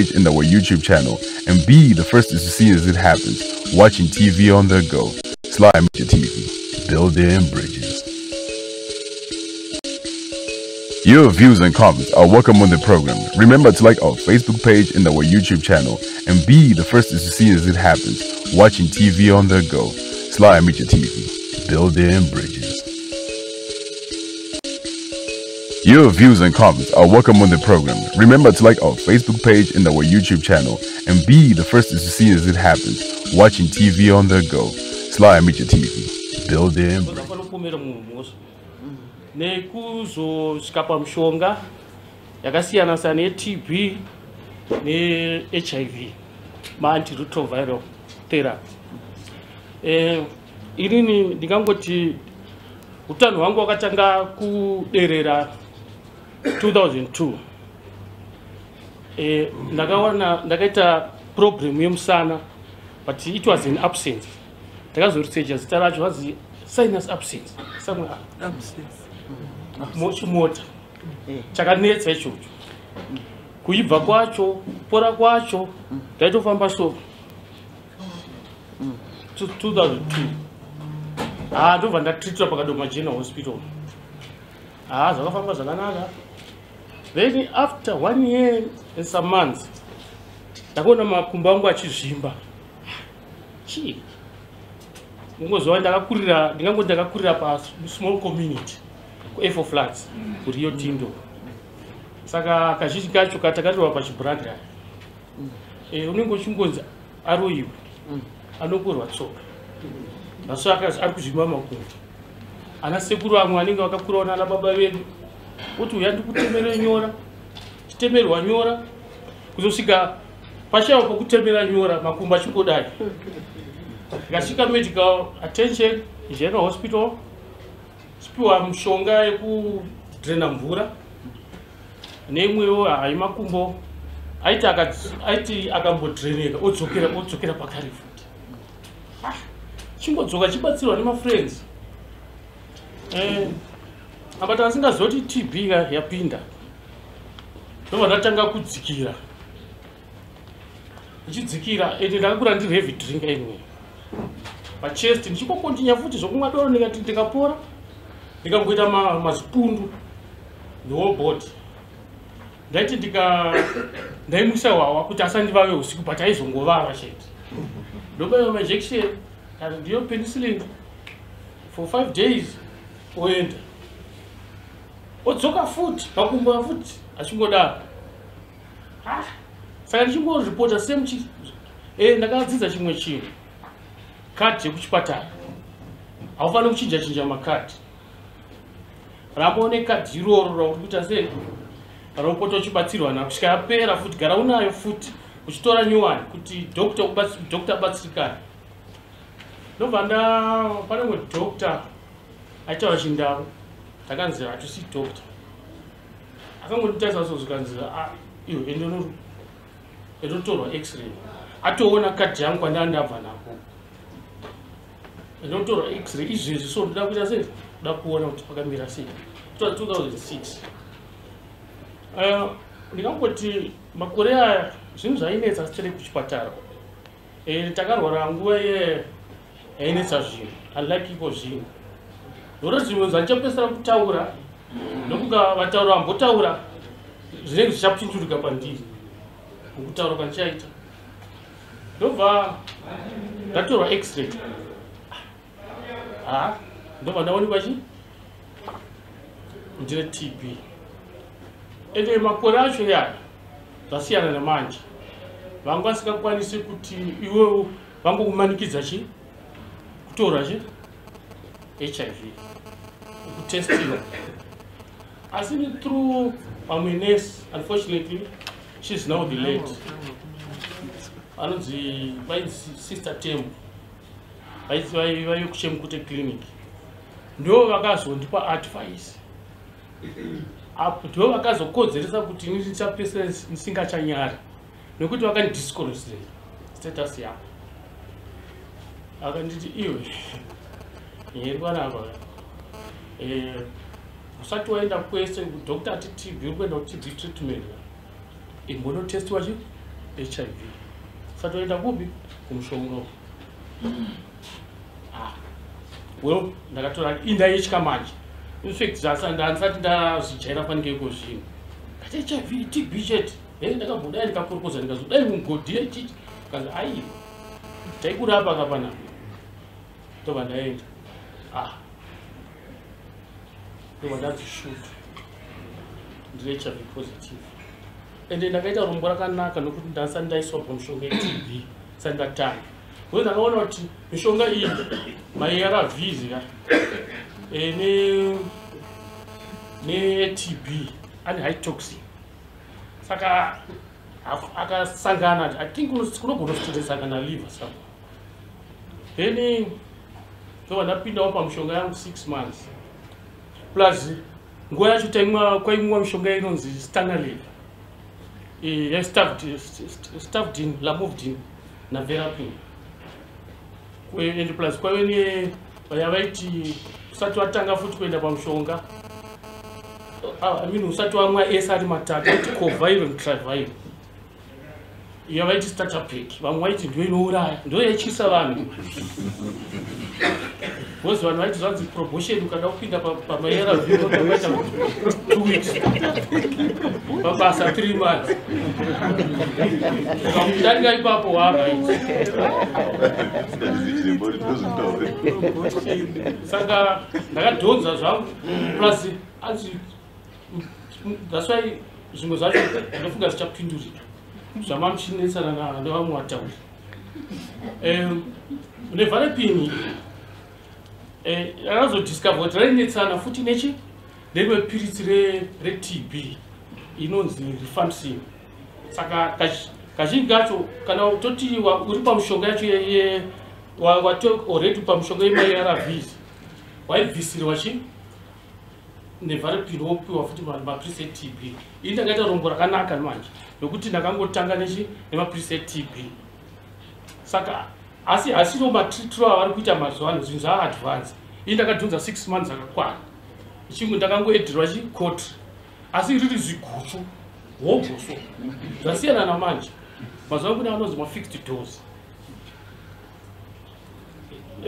page and our YouTube channel and be the first to see as it happens, watching TV on the go. Sly Media TV, building bridges. Your views and comments are welcome on the program. Remember to like our Facebook page and our YouTube channel and be the first to see as it happens, watching TV on the go. Sly Media TV, building bridges. Your views and comments are welcome on the program. Remember to like our Facebook page and our YouTube channel and be the first to see as it happens, watching TV on the go. Sly Media TV, building bridges. Vanopomera munhu mhosva nekuzosvika pamushonga yakasiyana siyana yeTB neHIV, maantiretroviral therapy. Inini ndingangoti utano hwangu hwakatanga kuderera 2002. Ndakawana ndakaita problem yemusana, but it was an abscess. Ndakazoresearcha zita racho, vazi sinus abscess somewhere. Chimota chakanetsa ichocho, kuibva kwacho, kupora kwacho ndaitofamba. So 2002, ha, ndobva ndatreatwa paKadoma General Hospital. Ha, zvakafamba zvakanaka. Then after one year and some months, ndakaona makumbo angu achizvimba. Chii ungozova, ndakakurira, ndingangoti ndakakurira pasmall community kuEffo Flats, kuRio Tinto. Saka kazhinji kacho katakatirwa pachibranda, unenge uchingonzi aroyiwe, anokurwa tsoka, naso ari kuzvimba makumbo. Ana sekuru vamwe vanenge vakakurawo nana baba vedu kuti uya ndikutemere nyora, chitemerwa nyora, kuzosvika pashaiwa pokutemera nyora, makumbo achingodai. Ndikasvika medical attention, General Hospital, chipiwa mushonga yekudrena mvura neimwewo. Hai, makumbo aiti aiti akambodreneka, odzokera, odzokera pakare futi. Ah, chingodzoka, chibatsirwa nemafriends. Apa tasingazoti TB yapinda. Ndobva ndatanga kudzikira, ndichidzikira, ende ndakakura ndiri heavy drinker anyway. Pachest ndichingokontinya futi zvokumwa doro. Ndikati ndikapora, ndikamboita mazipundu the whole body. Ndaiti ndaimwisa hwahwa kuti asandivave usiku, but aizongovava chete. Ndobaiwa mainjection kana ndiyo penicillin for 5 days, oenda, odzoka futi, makumbo futi achingodaro. Ah, saka ndichingoripota same ndakadzidza chimwe chinhu: kadhi yekuchipatara haufaniri kuchinja chinja makadhi. Ramba une kadhi iroro rauri kuita sei, raupota uchibatsirwa naro kusvika yapera futi. Gara unayo futi, uchitora nyowani kuti doctor abatsirikane. Ndobva nda pane mumwe doctor aitaura chiNdau. Ndakanzi hatusi doctor, akangonditarisa so, zvikanzi, "Ah, iwe, endotorwa X-ray." Atoona kadhi yangu kwandanga ndabva nako, endotorwa X-ray izvezvi. So ndoda kuita sei? Ndoda kuona kuti pakamira sei. It was 2006. Ndingangoti makore aya zvinhu zvainetsa sitere kuchipatara. Takarwara nguva yainetsa zvinhu, unlike iko zvinhu. Nokuti zvimwe zvandichapesera kutaura, nokunga vataura vambotaura, zvinenge zvichapindurika pandiri mukutaura kwandichaita. Ndobva ndatorwa X-ray. Ha, ndobva ndaonekwa chi ndine TB. Ende makore acho yaya zvasiyana nemanje, vanga vasingakwanisi kuti iwewo vangokumanikidza chi kutora chi HIV, kutestiwa. Asi ni through vamwe nurse, unfortunately she's now the late, anonzi vainzi Sister Tembo, vaive kuChemukute Clinic. Ndo vakazondipa advice apo, ndo vakazokodzeresa kuti ini ndichapesera ndisingachanyari, nekuti vakandidisclosera status yavo. Akanditi, "Iwe, nyeri panapa, usati waenda kwese, doctor ati TB, uri kuenda kuTB treatment, imbonotestiwa chi HIV usati waenda kupi kumushonga. Well, ndakatora indaitya manje. In fact, ndandisati ndazvijaira fanike iko zvino. Ndati HIV TB chete. Ndakambodai ndikakorokoza ndikazodai mugodhi yechichi. Kazi ai taikurapa kapana. Ndobva ndaenda. Ndobva ndati shoot. Ndiri HIV positive. Ende ndakaita rombo rakanaka nokuti ndasati ndaiswa pamushonga yeTB sati ndatanga. Uye ndakaona kuti mishonga iyi maARVs ka neTB ane high toxin. Saka akasangana, I think kunogona kutotesangana na liver saka. Then ndobva ndapindawo pamushonga yangu 6 months. Plus nguva yacho kwaimwiwa mishonga inonzi Stanaleve. Stavudine, Lamivudine naVerapine. And plus kwaive ne yavaiti usati watanga futi kuenda pamushonga. I mean usati wamwa ese ari matatu, vaiti Coviron, Triviron. Iyo vaiti starter pack, vamwe vaiti ndiyo inouraya, ndiyo yaityisa vanhu. Because vanhu vaiti zvanzi promotion ukada kupinda pamaARV unoita 2 weeks. Pabasa 3 months. Ukamudarika ipapo waright. Saka ndakadhonza zvangu plus anzi that's why zvimwe zvacho ndinofunga zvichapindurika. Zvamamuchinetsana nevamwe vatauri. Nevirapine akazodiscover kuti rainetsana futi nechi nerimwe piritsi reTB inonzi rifampicin. Saka kazhinji kacho kana toti uri pamushonga yacho already pamushonga yemaARVs waibvisirwa chi nevirapine wopiwa futi mapiritsi eTB. Ini ndakaita rombo rakanaka manje nokuti ndakangotanga nechi nemapiritsi eTB. Saka asi hasiro matritiro avari kuita mazuva ano, zvinhu zvaadvance. Ini ndakadhonza 6 months akakwana. Chingu ndakangoedhirwa chikoti asi riri zviguchu hogoso. Zvasiyana namanje. Mazuva ano kune anonzi mafixed dose.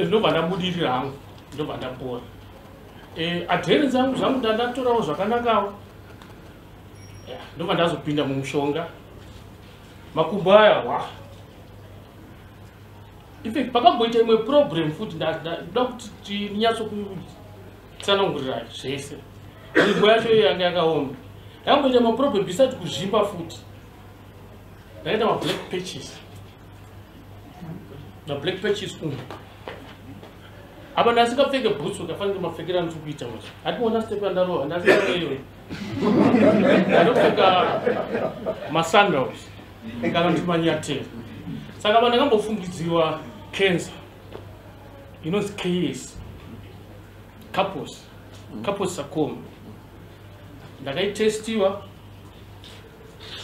Ndobva ndabudirira hangu, ndobva ndapora. Adherence yangu zvangu ndandatorawo zvakanakawo. Ndobva ndazopinda mumushonga. Makumbo aya wa. In fact, pakamboita imwe problem futi ndoda kuti tinyatsokutsanangurira zvese. Nguva yacho iyo yanga yakaoma. Ndakamboita maproblem beside kuzvimba futi. Ndakaita mablack patches. Mablack patches umu. Apa ndasingapfeke bhutsu kafanike mapfekero andiri kuita manje. Hationa step yandarova, ndasingaiyo. Ndakapfeka masandals kana kuti manyatera. Saka vanhu ndakambofungidzirwa cancer inonzi KS Kaposi sarcoma. Ndakaitestiwa,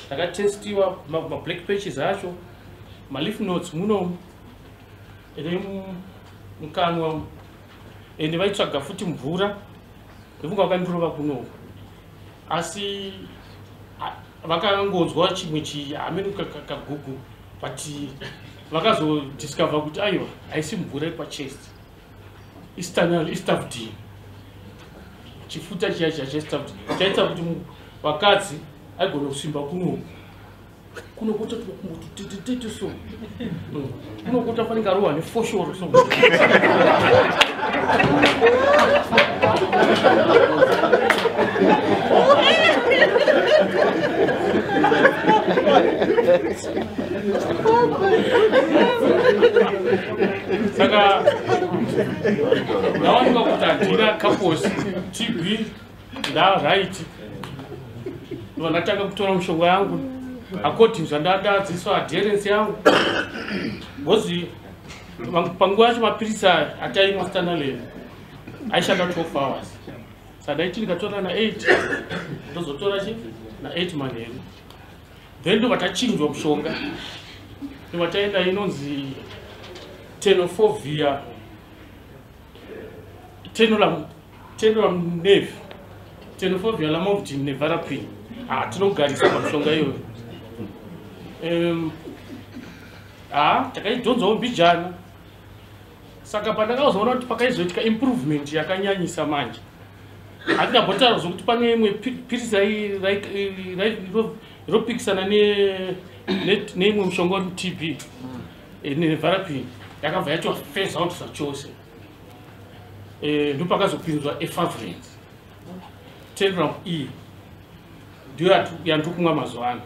ndakatestiwa mablack patches acho, malymph nodes munomu mukanwa, ende vaitsvaga futi mvura ndofunga vakandirova kunoku, asi vakangonzwa chimwe hameno kagugu, but vakazodiscover kuti aiwa haisi mvura iri pachest, istavudine, chifuta chiya chiya chestavudine chaita kuti vakadzi aigona kusimba kunoku kunokota tete so kunokota fanike arohwa nefoshoro so. Saka ndawanika kuti handina Kaposi, TB ndaright. Ndobva ndatanga kutora mushonga yangu according zvandandadzidziswa, adherence yangu, because panguva yacho mapiritsi aya ataimwa Stanaleve aishanda 12 hours. Saka ndaiti ndikatora na8 ndozotora chi na8 manheru. Then ndobva tachinjwa mushonga, ndobva taenda inonzi tenofovir tenolamnev tenofovir lamivudine nevirapine. Tinogarisa pamushonga iyoyo. Takaidhonzawo mbijana. Saka pandakazoona kuti pakaizoitika improvement yakanyanyisa manje, hatingambotaura zvokuti pane imwe pirisi ropikisana neimwe mushonga uri muTB, nenevirapine, yakabva yaitwa phase out zvachose. Ndopakazopinzwa efavirenz, Tengram E, ndiyo yandiri kumwa mazuva ano.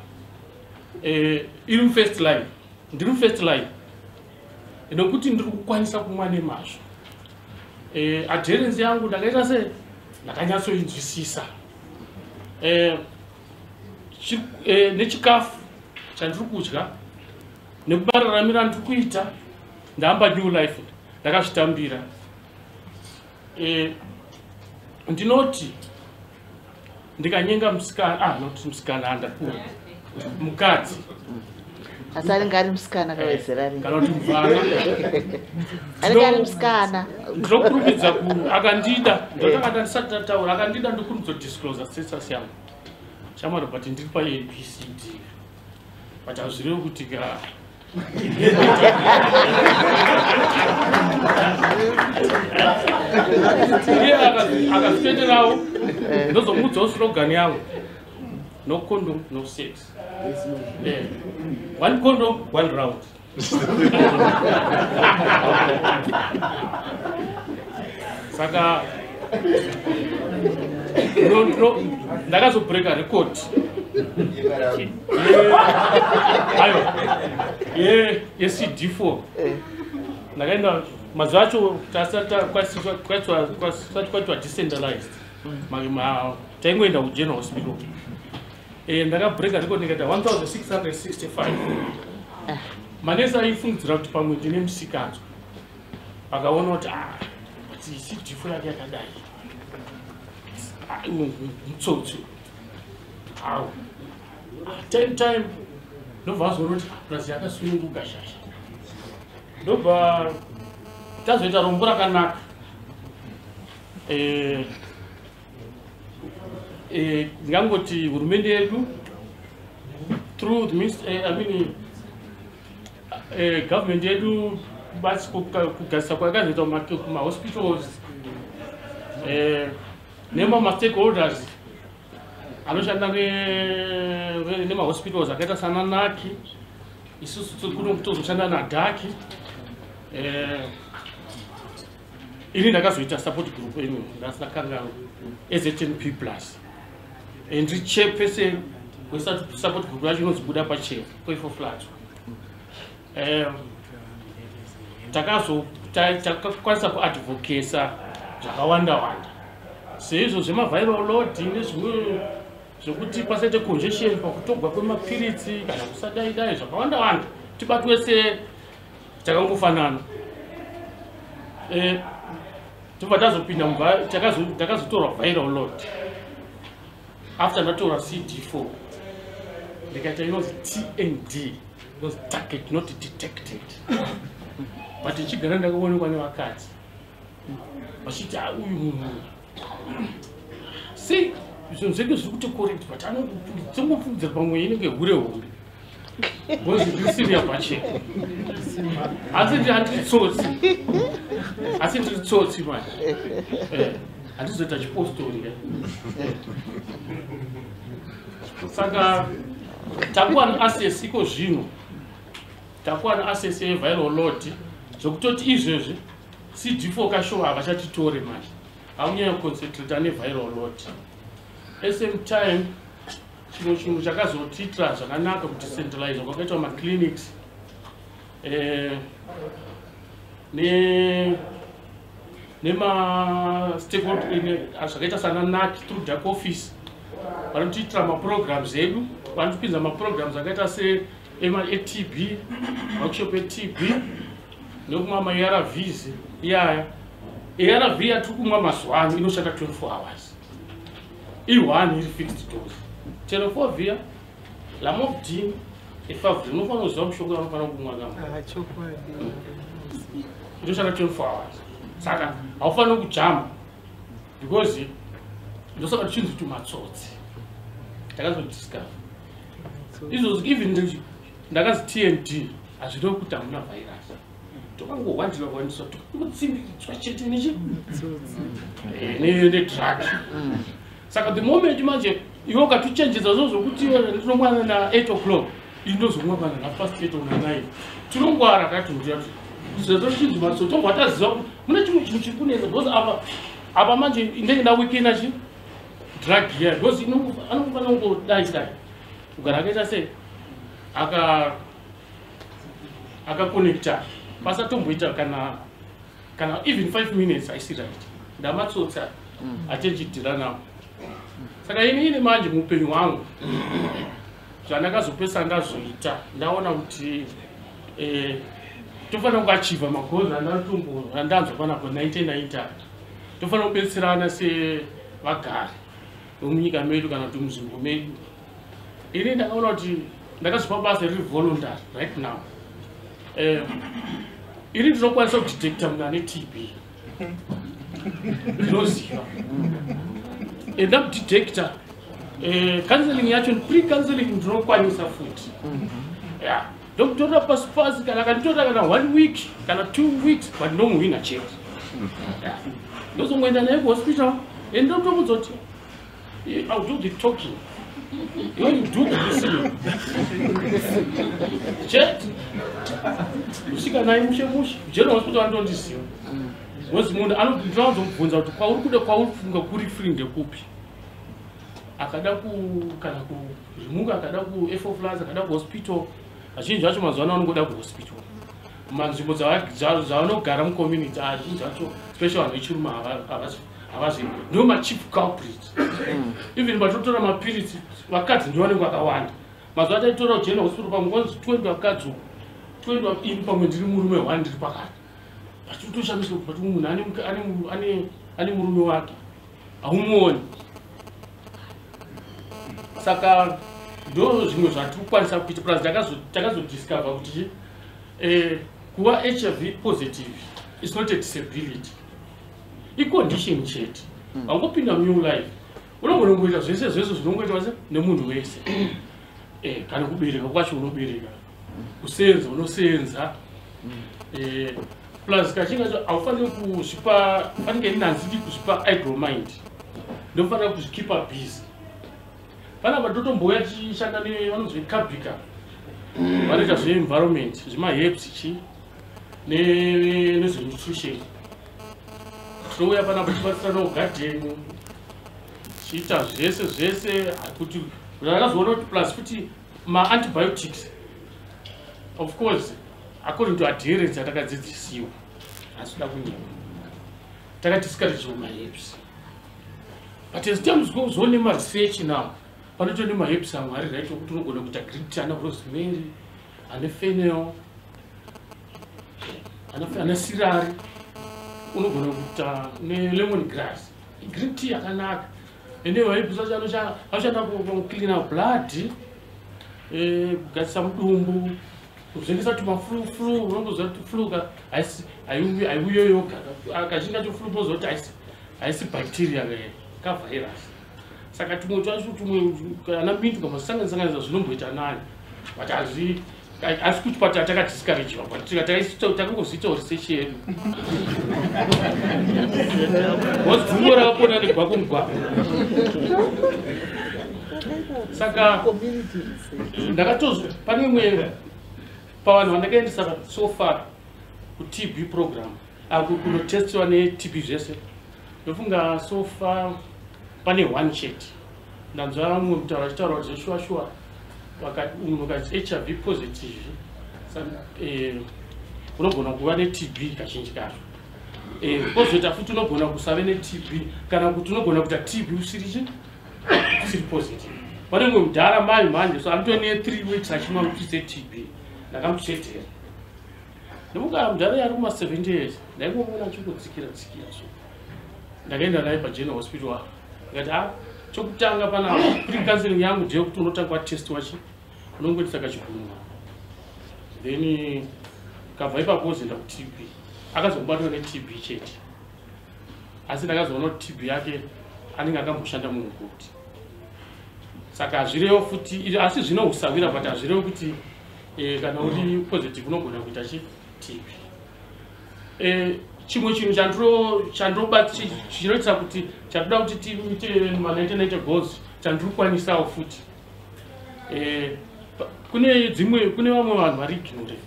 Iri mufirst line, ndiri mufirst line nekuti ndiri kukwanisa kumwa nemazvo. Adherence yangu ndakaita se ndakanyatsoinzwisisa. Nechikafu chandiri kudya nekumararamiro andiri kuita, ndamba new life, ndakazvitambira. Ndinoti ndikanyenga musikana, not musikana, andakura, mukadzi. Asi anenge ari musikana kawedzera rini? Kana kuti mvana. Anenge ari musikana. Ndinokurumidza ku akandida, ndotanga ndisati tataura, akandida, ndokurumidza kudisclose status yangu: "Shamwari, but ndiri paABCD." But hazvirevi kuti ka iye akazvitenderawo, ndozomuudzawo slogan yangu: "No condom, no sex." One condom, one round. Saka ndakazobreaka record ayo yeCD4. Ndakaenda mazuva acho kwasati kwaitwa decentralized, taingoenda kugeneral hospital. Ndakabreaka record, ndikaita 1665. Manesi aifungidzira kuti pamwe ndine musikanzwa, akaona kuti, "Ah, but CD4 yake yakadai. Ah, mutsotsi au." Time time ndobva azoona kuti purazi yakasununguka shasha. Ndobva tazoita rombo rakanaka. Ndingangoti hurumende yedu through the I mean, government yedu, basi kugadzisa kwayakazoita kumahospitals nemamastakeholders anoshanda nemahospitals akaita sana NACH, isusu kuno tozoshanda naDAC. Ini ndakazoita support group ino ndasakangano eZNP plus. Ndiri chairperson wesupport group yacho inonzi Buda Pachena Poifo Flat. Takakwanisa kuadvocata zvakawanda wanda seizvo zvemaviral load nezvimwe zvekuti pasaite congestion pakutogwa kwemapiritsi kana kusadai dai zvakawanda wanda, tibatwe se takangofanana. Tobva tazopinda, takazotorwa viral load after ndatorwa CD4, ndikaita inonzi TND, inonzi target not detected. But ichigara ndakaonekwa nevakadzi vachiti, "Ah, uyu munhu sei zvinhu zvenge zviri kuti correct, but anongofungidzira pamwe inenge hure hure," because ndiri senior pachena, asi handiri tsotsi, asi ndiri tsotsi manje. Handizoita chipostori. Saka takuwana access iko zvino, takuwana access yeviral load, zvokutoti izvezvi CD4 kashowa havachatitore manje, hakunyanya kuconcentrata neviral load. At same time, chimwe chinhu chakazotiitira zvakanaka kuti centralize kwakaitwa maclinics nemastakeholder zvakaita sana NAC through DAC office, vanotiitira maprograms edu, vanotipinza maprograms akaita se eTB, workshop eTB nekumwa maARVs iyaya. ARV yatiri kumwa mazuva ano inoshanda 24 hours, i1 iri fixed dose, tenofovir, lamivudine, efavirenz. Unofanira kuziva mushonga unofanira kumwa kama inoshanda 24 hours, saka haufaniri kujamba because ndosaka tichinzi kuti matsotsi. Takazodiscover izvozvo even Ndakazi TND hazvirevi kuti hamuna virus. Tokangohwandira hwandiswa, tokangotsimbikidzwa chete nechi nedrug. Saka the moment manje iwe ukatuchenjedza zvo zvokuti ndinomwa na8 o'clock, indozomwa kana napast 8 or 9, tinongwara katundiya sezvo chinzi maso tobva taziva kuti mune chimwe chinhu chiri kunetsa, because apa manje ndenge ndawikina chi drug here, because anofanira kungodai dai kugara akaita sei, akakonekta, pasatomboita kana even 5 minutes haisi right. Ndamatsotsa achenjidhira nawo. Saka inini manje muupenyu hwangu zvandakazopesa ndazoita, ndaona kuti tofanira kuachivha magoals andanzwa panapa 1990. Tofanira kubetserana sevagari vemunyika medu kana kuti munzvimbo medu. Ini ndakaona kuti ndakazopa basa riri voluntary right now. Ini ndinokwanisa kudetecta munhu ane TB, ndinoziva ndakudetecta. Counseling yacho, pre counseling, ndinokwanisa futi ya ndokutorera pasi pasi. Kana akanditorera kana one week kana 2 weeks, but ndomuhwina chete. Ndozongoenda naye kuhospital and ndotomudza kuti, "I'll do the talking, you do the listening." Chete kusvika naye mushe mushe general hospital. Anondondiziva because munhu ndinowanzomubvunza kuti kwauri kuda, kwauri kufunga kuri free ndekupi. Akada ku kana kuRimuka, akada ku Flats, akada kuhospital. Vazhinji vacho mazuva ano vanongoda kuhospital. Manzvimbo dzavanogara mucommunity, azhinji acho, special vanhu vechirume, havazi ndo machief culprits. Even patotora mapiritsi, vakadzi ndo vanenge vakawanda. Mazuva ataitora kugeneral hospital, pamwe kwanzi 20 vakadzi uku, 20 ini pamwe ndiri murume one ndiri pakati. Pachitoshamiswa kuti munhu ane murume wake haumuoni. Saka ndo zvimwe zvatiri kukwanisa kuita. Plus takazodiscover kuti kuva HIV positive is not a disability, icondition chete. Wangopinda new life, unogona kungoita zvese zvese zvinongoitwa se nemunhu wese. Kana kubereka kwacho unobereka, kusenza unosenza. Plus kazhinji kacho haufaniri kuzvipa, fanike ini handidi kuzvipa idle mind, ndofanira kuzvikeepa busy. Panapa totombouya tichishanda nevanonzi vekabhika, vanoita zveenvironment, zvemaherbs chi nezvenutrition. Tinouya panapa tichibatsirana kugadheni, chiita zvese zvese kuti ndakazoona kuti plus futi maantibiotics, of course according to adherence yatakadzidzisiwa, asi kuda kunyewa, takadiscouragewa maherbs. But as times goes on, nemaresearch now, panoitwa nemaherbs amwe ari right okuti unogona kuita green tea ana rosemary, ane fennel, ana celery, unogona kuita nelemon grass, green tea yakanaka. Ende maherbs acho anoshanda kucleana blood, kugadzisa mudumbu, kuzvengesa tumaflu flu. Unongoziva kuti flu ka haiuyo yoga. Kazhinji kacho flu unoziva kuti haisi bacteria, kavirus. Saka tumwe twacho tumwe ana mintu kamasanganisanganisa zvinomboita nani, but hazvi asi kuchipatara takadiscouragewa, but takangoziitawo research yedu because dzungo rakapona negwako mugwako. Saka ndakatozo pane imwe pavanhu vandakaendesa so far kuTB program, kunotestiwa neTB zvese, ndofunga so far pane one chete. Ndanzwa mumwe mutauro achitaura kuti zveshuwa shuwa munhu ukati HIV positive, unogona kuva neTB kazhinji kacho. Kwozoita futi unogona kusave neTB, kana kuti unogona kuita TB usiri chi usiri positive. Pane mumwe mudhara mai mhanje so anotori ne3 weeks achimwa mapilisi eTB. Ndakamuchetera, ndomuka mudhara ari kuma70 years, ndaingomuona achingodzikira dzikira. So ndakaenda naye pageneral hospital, ndikati, "A chokutanga pana pre counseling yangu ndeyekuti unotanga watestiwa chi unongoitisa kachigunwa, then kabva ipapo wozoenda kuTB." Akazobatwa neTB chete, asi ndakazoona kuti TB yake anenge akamboshanda mumugodhi. Saka hazvirevo futi, asi zvino usawira, but hazvirevo kuti Kana uri positive unogona kuita chi TB. Chimwe chinhu chinoitisa kuti chatoda kuti tiite ma1990 goals chandiri kukwanisawo futi, kune dzimwe, kune vamwe vanhu vari ignorant,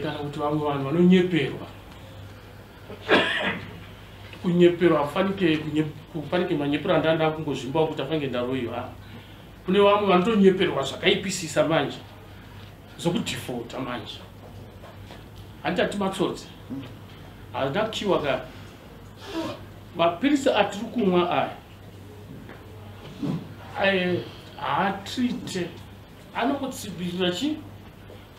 kana kuti vamwe vanhu vanonyeperwa, kunyeperwa fanike kufanike manyepero andanda kungozvimbawo kuti afanike ndaroyiwa. Kune vamwe vanotonyeperwa zvakaipisisa manje, zvokudefaulta manje, handitati matsotsi, hazvina kuchiwa ka mapirisi atiri kumwa aya haatreate, anongotsibirira chi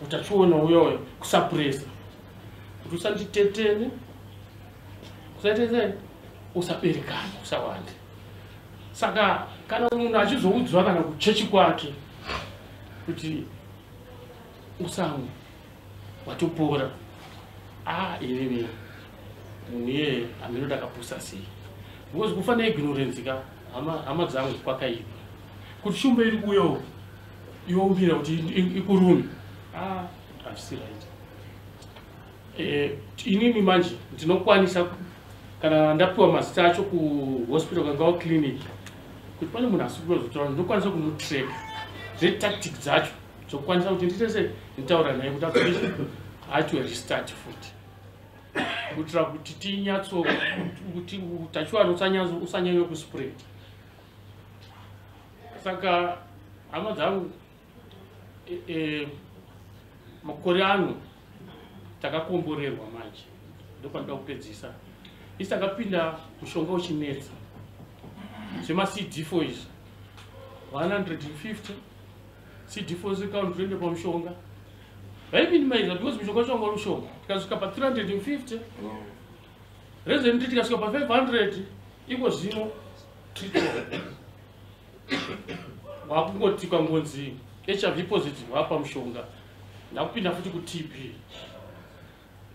utachiona uyoyo, kusuppressa kuti usanditetene, usaitese, usaberekana, usawande. Saka kana munhu achizoudzwa kana kuchechi kwake kuti usamwe watopora, a inini munhu iyeye hameno ndakapusa sei, because kufa neignorance ka, hama dzangu, kwakaipa. Kuti shumba iri kuuyawo, iwe kuti ikurume, hazvisi right. Inini manje ndinokwanisa, kana ndapiwa mazita acho kuhospital kangava clinic kuti pane munhu asi kuzotaura, ndinokwanisa kumutrack zvetactic dzacho dzokukwanisa kuti ndiite se nditaura naye kuti aitwe restart futi, kuitira kuti tinyatso kuti utachiwana usanyanye kuspread. Saka hama dzangu, makore ano takakomborerwa manje, ndopanoda kupedzisa. Isi takapinda mushonga uchinetsa, zvemaCD4 izvi, 150 CD4 count toende pamushonga vaiminimiza because mushonga wacho wanga uri mushonga. Tikasvika pa350 recently, tikasvika pa500. Iko zvino trito wakungoti kwangonzi HIV positive, wapa mushonga. Ndakupinda futi kuTB,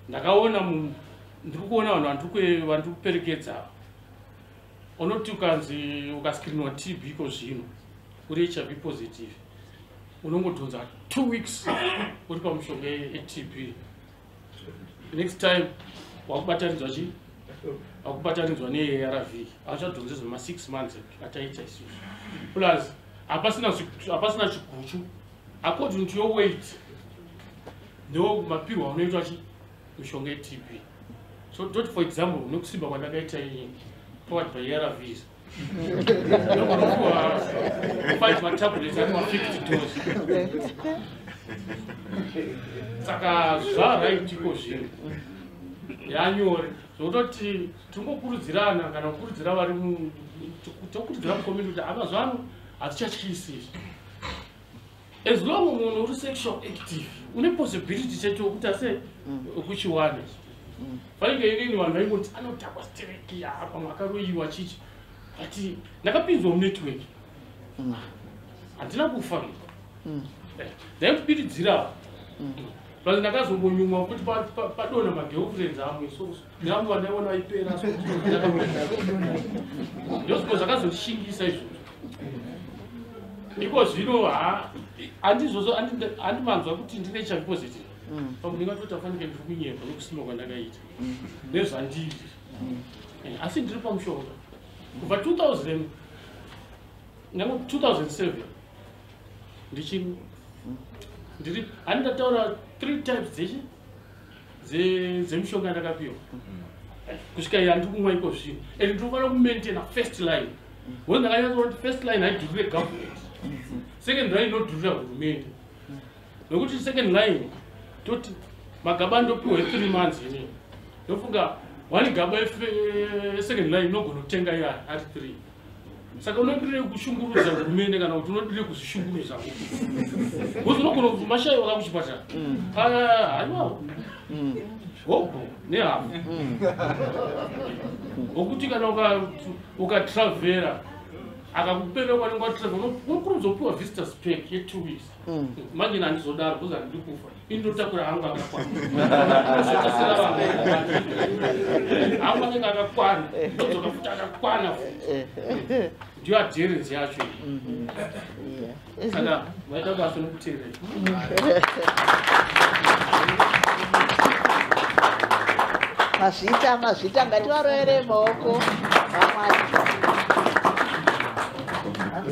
ndakaona ndiri kuona vanhu vandiri kuperekedza. Unoti ukanzi ukascreenwa TB iko zvino uri HIV positive, unongodhonza 2 weeks uri pamushonga eTB. Next time wakubatanidzwa chi wakubatanidzwa neARV, auchadhonzezwa ma6 months ataita isusu. Plus hapasina chiguchu, according to your weight ndo mapirwa unoitwa chi mishonga yeTB. So toti, for example, nekusimba kwandakaita ini powered by ARVs, ndokunopuwa five matablets ari ma50 dose. Saka zvaraitiko zvino yanyore zvokutoti tingokurudzirana kana kukurudzira vari tokurudzira mucommunity kuti hama zvano hatichatyisi izvi. As long munhu uri sexual active, une possibility chete wekuti ase kuchiwana. Fanike inini vanhu vaingoti anodhakwa stereki, pamwe akaroyiwa chichi, but ndakapinzwa munetwork, handina kufa. Ndaikupiridzirawo, plus ndakazombonyumwa kuti padonha magirlfriends amwe, so neamwe vandaiona vaipera. Ndozvimwe zvakazondishingisa izvozvo. Iko zvino handizvozvo, handimanzwa kuti ndine HIV positive, pamwe ndingatoti afanike ndiri kunyepa nokusima kwandakaita nezvandiri. Asi ndiri pamushonga kubva 2000, nyange 2007 ndichiri ndiri handindataura three types dzechi dzemishonga yandakapiwa kusvika iyi handiri kumwa iko zvino, and ndinofanira kumaintaina first line because ndakanyatsoona kuti first line haidhurire government, second line inodhurira hurumende, nokuti second line toti magaba ndopiwa e3 months. Inini ndofunga one gaba esecond line inogona kutenga iya ari three. Saka unodirei kushungurudza hurumende kana kuti unodirei kuzvishungurudza? Because unogona kuti mashayiwa kakuchipatara, haiwawo hobho nehafu wokuti kana ukatravhera. Akakupenda kwanenge watreva, unokurumidza kupiwa visitors pack ye2 weeks. Manje handizodaro because handidi kufa. Ini ndotakura hangu akakwana, hangu anenge akakwana, ndodzoka futi akakwana futi. Ndiyo adherence yacho iyi. Saka vaita basa nokuteerera. Mazvita, mazvita, ngativarovere maoko vamwari.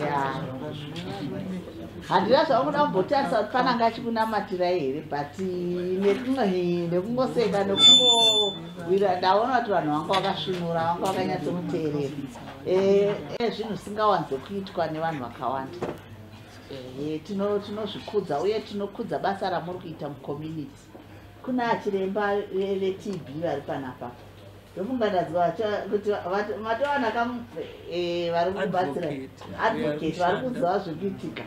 Ya, handina zvamuda kumbotarisa kuti pananga achikunamatirai here, but nekungoseka nekungowira, ndaona kuti vanhu vanga vakasvinura, vanga vakanyatsomuteerera. Zvinhu zvisingawanze kuitwa nevanhu vakawanda. Tinozvikudza uye tinokudza basa ramuri kuita mucommunity. Kuna achiremba veTB vari panapa, ndofunga ndazwa kuti matowana kam vari kubatsira, advocate vari kuziva zvekuitika.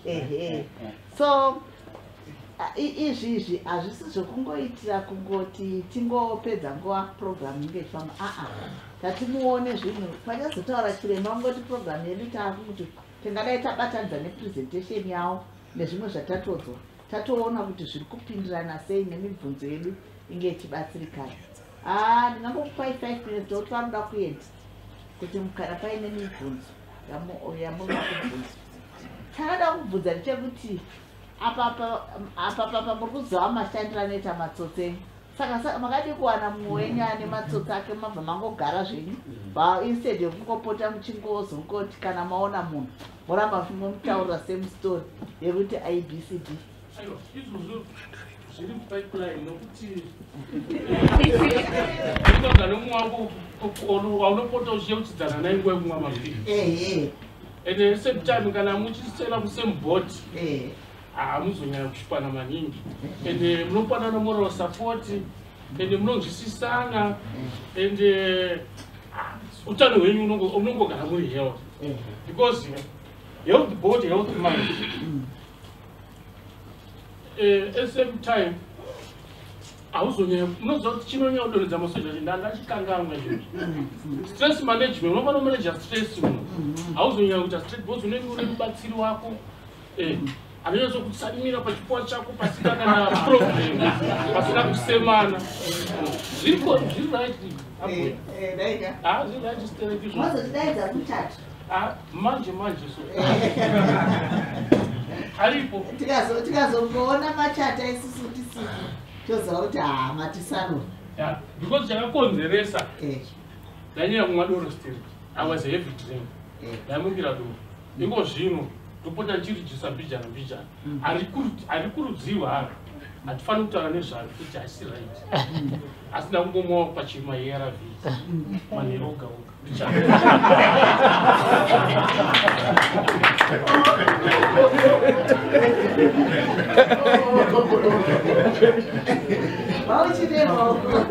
Ehe, so izvi izvi hazvisi zvekungoitira kungoti tingopedza nguva program inge ichifamba. Aa, tatimuone zvinhu panyazotaura chiremba, ngoti program yedu taakuti tingadai tabatanidza nepresentation yavo nezvimwe zvatatodzwa, tatoona kuti zviri kupindirana sei nemibvunzo yedu inge ichibatsirikana. Ah, ndingangokupai 5 minutes tokuti vanoda kuenda, kuti kana paine mibvunzo yamunoda kubvunza. Chakada kubvunza ndechekuti apapapa muri kuziva mashandiro anoita matsotsi enyu, saka makadi kuwana mumwe wenyu ane matsotsi ake, mabva mangogara zvenyu, instead yekungopota muchingozongoti kana maona munhu moramba muchingomutaurira same story yekuti ABCD? Aiwa, izvozvo zviri pipeline, nokuti inoga nemumwe wako waunopota uchiyeuchidzana naye nguva yekumwa mapirisi. And the same time, kana muchisera kusame boat, hamuzonyanya kushupana maningi, and munopanana moral support and munonzwisisana, and utano hwenyu unongogara muri health, because health body, health mind. At same time hauzonyanya, unoziva kuti chinonyanya kudonhedza masoja ndandachikangamwa izvozvo, stress management. Unofanira kumaneja stress munhu, hauzonyanya kuita stress because unenge une mubatsiri wako anonyatso pachipfuwa chako pasina kana problem, pasina kusemana. Zviriko, zviri right. Daika. Ah, zviri right sterek izvozvo. Mazotidaidza kutatu. Ah, manje manje so aripo. Tikazongoona machata isusu tisipo, toziva kuti ha, matisarura. Yeah, because chakakonzeresa, ndanyanya kumwa doro sterek. I was a heavy drink. Ndaimukira doro. Ingo zvino ndopota ndichirijisa mbijana mbijana. Harikurudzirwa haro, hatifaniri kutaura nezvaro kuti hasi right, asi ndakungomwawo pachima ARV manheru oga oga mbichana. Vauchine maoko.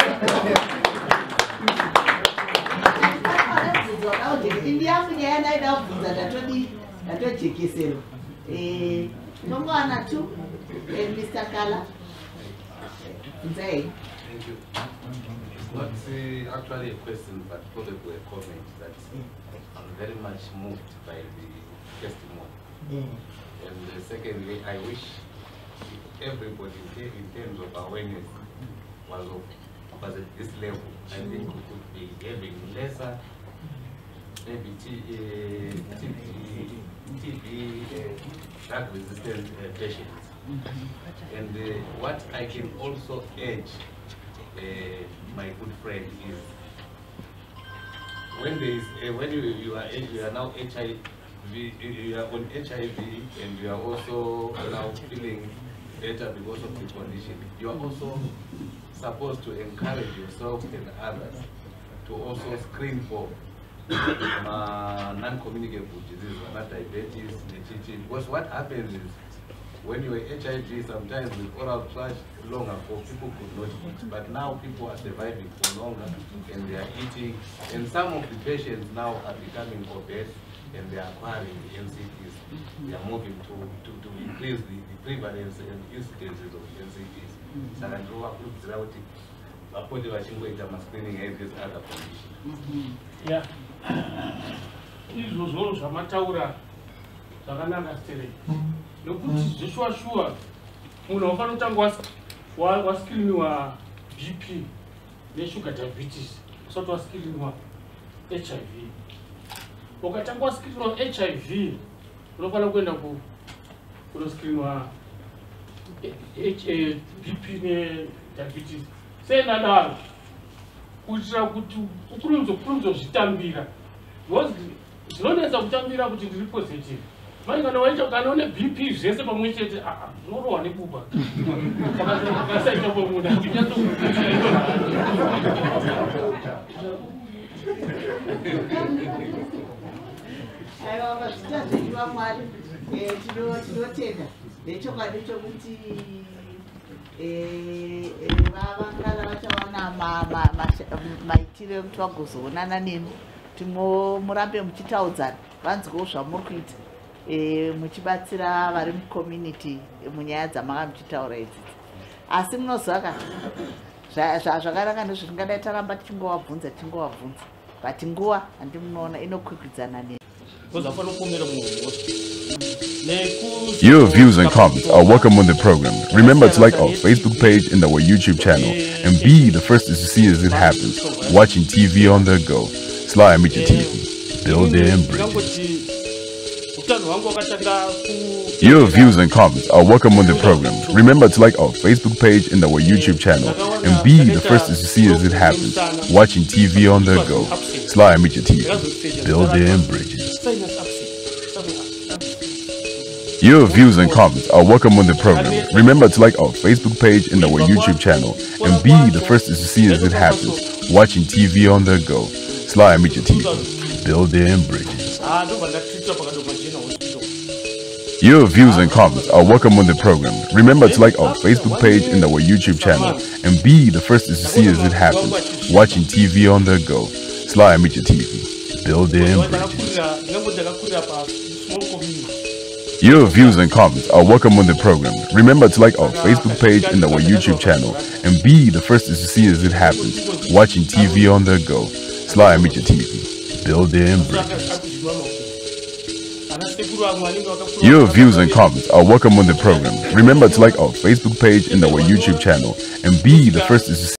Indi yangu nyaya ndaida kubvunza ndatodi ndatojekeserwa. Tongowana tu Mr Kala, bvunzai. Thank you. It's not actually a question, but probably a comment that I'm very much moved by the testimony. And secondly, I wish if everybody in terms of awareness was at this level, I think we could be having lesser maybe TB, TB drug resistant patients. And what I can also urge my good friend is when there is when you are now HIV, you are on HIV and you are also now feeling better because of the condition, you are also supposed to encourage yourself and others to also screen for non-communicable diseases, not diabetes, HTT. Because what happens is when you were HIV, sometimes with oral thrush long ago, people could not eat. But now people are surviving for longer and they are eating. And some of the patients now are becoming obese and they are acquiring the NCDs. They are moving to increase the prevalence and incidences of NCDs. Saka ndinovakurudzira kuti vapote vachingoita mascreening these other conditions. Yeah. Izvozvo zvamataura zvakanaka sterei, nokuti zveshuwa shuwa munhu wafanira kutanga wascreeniwa BP nesugar diabetes usati wascreenwa HIV. Ukatanga wascreenwa HIV, unofanira kuenda kunoscreenwa BP nediabetes. Sendadaro kuitira kuti ukurumidze kuzvitambira, because zvinonetsa kutambira kuti ndiri positive. Manje kana waita, kana une BP zvese pamwe chete, aa, unorohwa nebuba ukasaita pamuda. Aiwa, mazvita zvenyu vaMwari. Tinotenda nechokwadi chokuti vavangana vachawana maitiro ekuti vagozoonana nemi, kuti murambe muchitaudzana, vanzwewo zvamuri kuita, muchibatsira vari mucommunity munyaya dzamanga muchitaura idzidzi. Asi munoziva ka, zvakanaka ndezvetingadai taramba tichingovabvunza, tichingovabvunza, but nguva handi munoona inokwikwidzana nemi. Because afanira kupomera munhu wose. Your views and comments are welcome on the program. Remember to like our Facebook page and our YouTube channel and be the first to see as it happens. Watching TV on the go. Sly Media TV. Building bridges. Utano hwangu wakatanga. Your views and comments are welcome on the program. Remember to like our Facebook page and our YouTube channel and be the first to see as it happens. Watching TV on the go. Sly Media TV. Building bridges. Sinus upset. Your views and comments are welcome on the program. Remember to like our Facebook page and our YouTube channel and be the first to see as it happens. Watching TV on the go. Sly Media TV. Building bridges. Ah, ndobva ndatreatwa paKadoma General Hospital. Your views and comments are welcome on the program. Remember to like our Facebook page and our YouTube channel and be the first to see as it happens. Watching TV on the go. Sly Media TV. Building bridges. Ndakakurira, ndingangoti ndakakurira pasmall community. Your views and comments are welcome on the program. Remember to like our Facebook page and our YouTube channel and be the first to see as it happens. Watching TV on the go. Sly Media TV. Building bridges. Akuzviwa maoko ana sekuru vamwe vanenge vakakura. Your views and comments are welcome on the program. Remember to like our Facebook page and our YouTube channel and be the first to see.